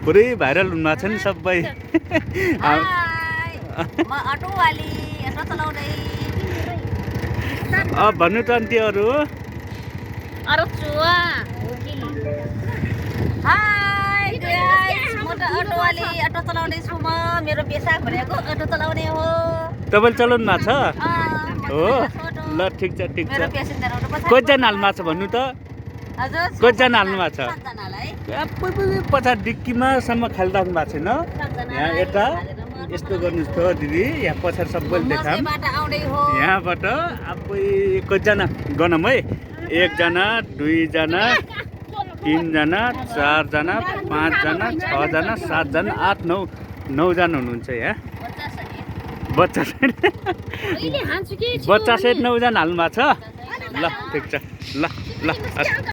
पुरै भाइरल हुनुभएको छ नि सबै म अटोवाली अटो चलाउँदै भन्नु त अन्ति अरू अरू चुवा हाय गाइस म त अटोवाली अटो चलाउँदै छु म मेरो पेसा भनेको अटो चलाउने हो तपाईले चलाउनु भएको छ हो ल ठिक छ मेरो प्यासेन्जर आउनु पर्छ कतिजना हाल्नु भएको छ भन्नु त हजुर कतिजना हाल्नु भएको छ सातजनालाई पछाडि डिक्कीमा सम्म खालिराख्नु भएको छैन यहाँ यता यस्तो गर्नुहोस् त दिदी यहाँ पछाडि सबैले देखाम मसँगबाट आउँदै हो यहाँबाट आफै कतिजना गनम है 1 जना 2 जना 3 जना 4 जना 5 जना 6 जना 7 जना 8 9 जना हुनुहुन्छ यहाँ बच्चा सहित 9 जना हाल्नु भएको छ ल ठिक छ ल